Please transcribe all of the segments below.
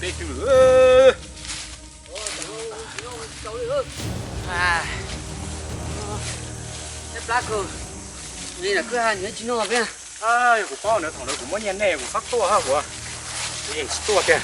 Tej twg. Plab kawg, nyob kwj ha nyob tsis noj peb. Yog kuv paub ntawd thaum ntawd kuv muab nyiaj nej kuv txhob tuaj hab kuv yeej tsis tuaj tiag.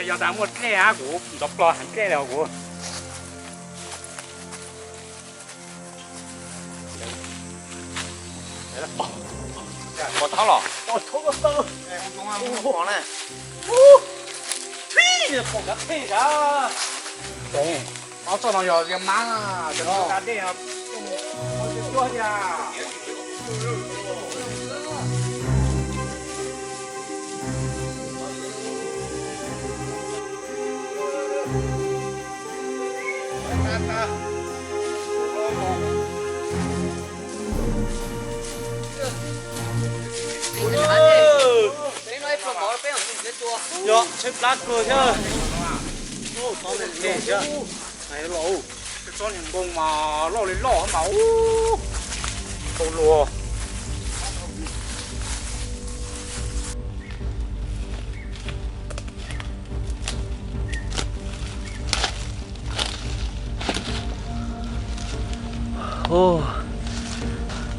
Yog tas muaj dlej hab kuv ntov plo heev dlej li kuv. Pov thab los. Ob txoj no yog yog mab, cov no da dej no, cuag tiag. Yog tshaib plab kawg thiab. Tsob niag npoo mas loj li loj mas ub, tau luag.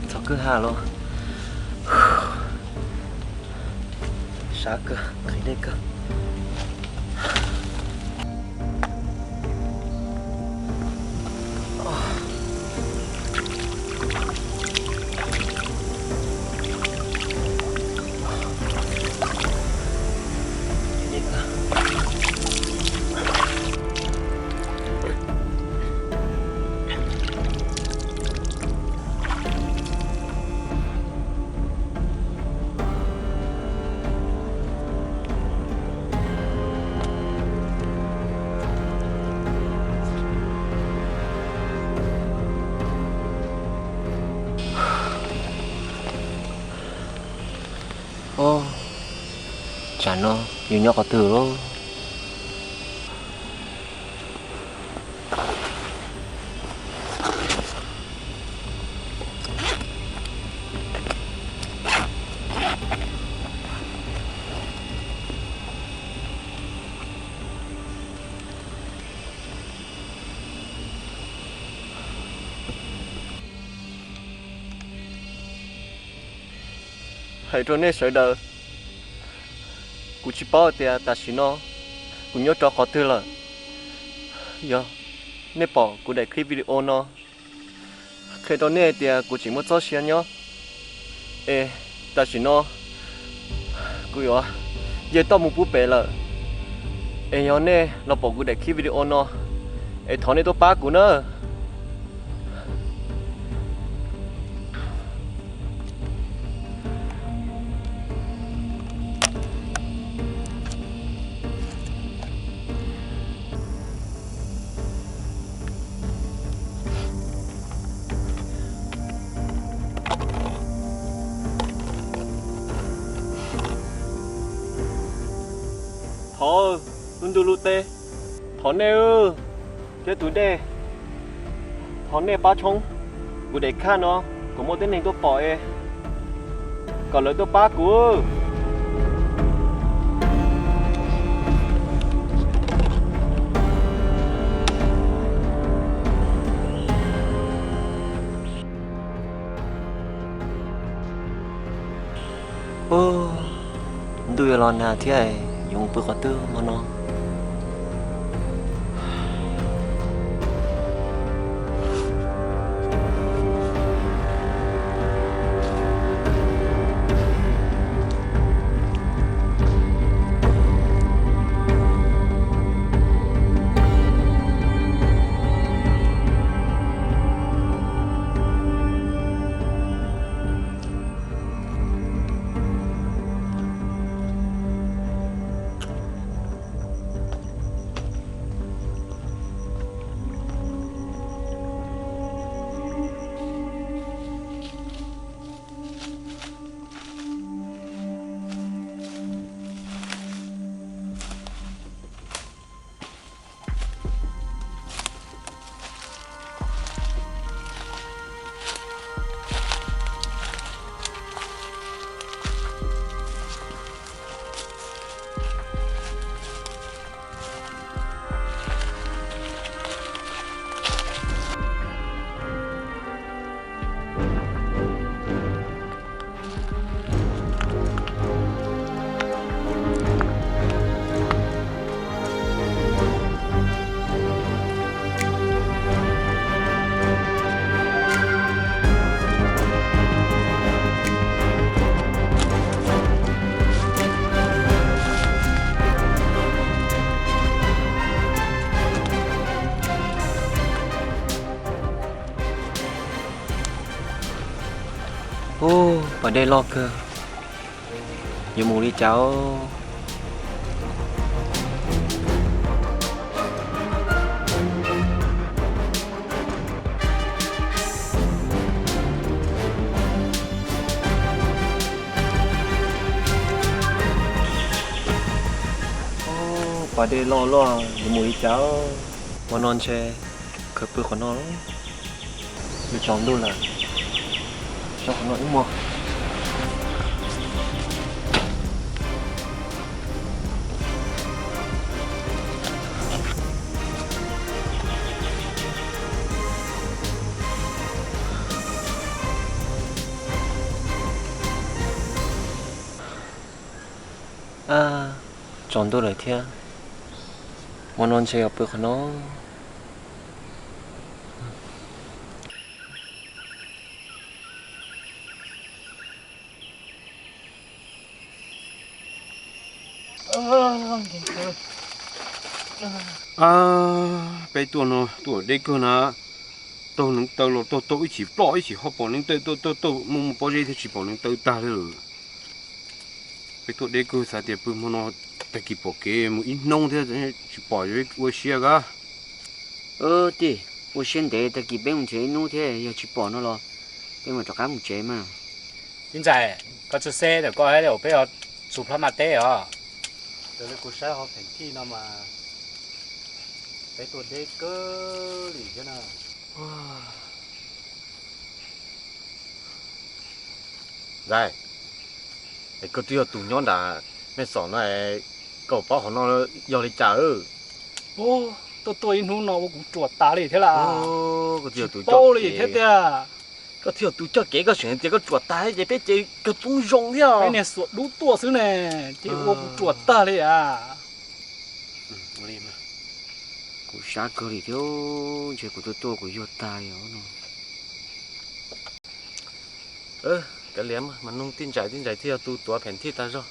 Txog kwj ha los, sab kawg, nqhis dej kawg. Tsam no yus nyob qhov twg lawm? Hais rau nej sawv daws, kuv tsis paub tias tam sim no kuv nyob rau qhov twg lawm. Yog nej pom kuv daim clip video no, qhia rau nej tias kuv tseem muaj txoj sia nyob. Es tam sim no kuv yuav nce toj mus pub pem lawm. Es yog nej los pom kuv daim clip video no, es thov nej tuaj pab kuv na. Thov lub ntuj lub teb, thov nej thiab tus dej, thov nej pab tshoob kuv daim khaj no kom muaj tib neeg tuaj pom es kom lawv tuaj pab kuv. Ntuj yuav los nag thiab, yuav mus pw qhov twg hmo no? Ub, pas dej loj kawg, yuav mus li cas? Pas dej loj loj, yuav mus li cas? Hmo no ntshe khaws pw qhov no. Yuav tsaus ntuj lawm, so qhov no ib hmos. Tsaus ntuj lawm thiab, hmo no ntshe yuav pw qhov no. Peb tuaj no tuaj deb kawg na, taug neev taw los taug taug ib chim ploj ib chim ho pom neev taw, taug taug taug muaj muaj pob zeb thiab tsis pom neev taw tag li lawm. Peb tuaj deb kawg, xav tias pw hmo no tag kis pom kev mus ib hnub thiab tsis pom, yuav ua siab kab. Tij, ua siab ntev, tag kis peb mus nrhiav ib hnub thiab yog tsis pom no los peb mam rov qab mus tsev mas. Tij Ntxais, koj txhua xeb ntawm koj thiab, peb yuav txug plab maj teb os. Raws li kuv saib hauv pheem thij no mas peb tuaj deb kawg li thiab na. Ntxais, es koj twb yog tus nyob nram Mej Xom no, koj paub qhov no yog li cas? Tuaj tuaj ib hnub no ua kuv ruam tas li thiab las. Koj twb yog tus paub li thiab tiag. Koj twb yog tus coj kev, koj seem tias koj ruam tas ces peb ces kawg poob zoo thiab. Peb niag xuam dub tuaj xwb ne, ces ua kuv ruam tag li as. Kuv sab kawg li thiab, ntshe kuv tuaj tuaj kuv yuag tag li os no. Kav liam mas nug tij Ntsais, tij Ntsais thiaj yog tus tuav pheem thij tag zog.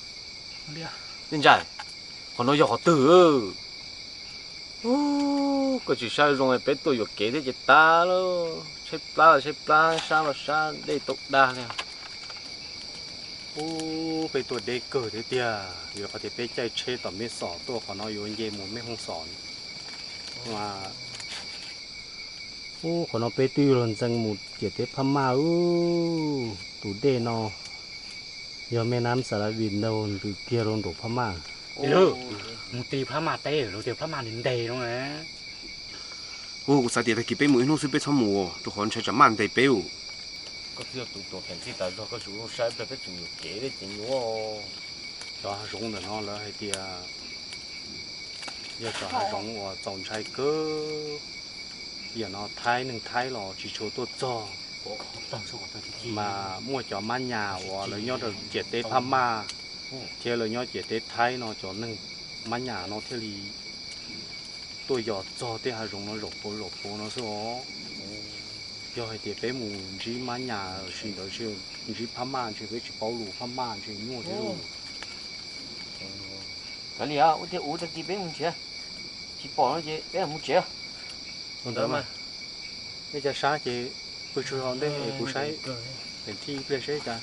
Tij Ntsais, qhov no yog qhov twg? Koj tsis saib zoo peb tuaj yuam kev thiab ces tas lawm, tshaib plab los tshaib plab, sab los sab, dej tau dag li. Ub, peb tuaj deb kawg thiab tiag, vim qhov tias peb caij tsheb tom Mej Xom tuaj, qhov no yuav nce mus Mej Hooj Xom. Ub, qhov no peb twb yuav luag ntxeev mus ciam teb Phab Maj ub. Tus dej no yog Mej Nab Xas Las Vim ntaug ntws kiag rau nraum Phab Maj. Mus ti Phab Maj teb, luag tias Phab Maj ntev ntev no. Ub, kuv xav tias tag kis peb mus ib hnub xwb peb txhob mus, rau qhov ntshai tsam maj ntes peb ub. Koj twb yog tus tuav pheem thij tas zog, koj tsis saib pliag peb tseem yuam kev thiab ces nyuaj. Cov hav zoov ntawm no lawv hais tias yog cov hav zoov uas txaus ntshai kawg. Yam no Thaib, neeg Thaib los tsis tshua tuaj txog, mas muaj cov Mab Nyas uas lawv nyob rau ciam teb Phab Maj thiab lawv nyob ciam teb Thaib no, cov neeg Mab Nyas no thiaj li tuaj yos txog tej hav zoov no zaum puav zaum puav no xwb os. Yog hais tias peb mus ntsib Mab Nyas los sis ntawd, ntsib Phab Maj ntshe peb tsis paub lus, Phab Maj ntshe nyuaj thiab lus. Kav liam, ua tiag ub, tag kis peb mus nrhiav, tsis pom no ces peb mus tsev. Ntawd mas nej cov sab ces pw tsuag zog ntej es kuv saib pheem thij ib pliag seb cas.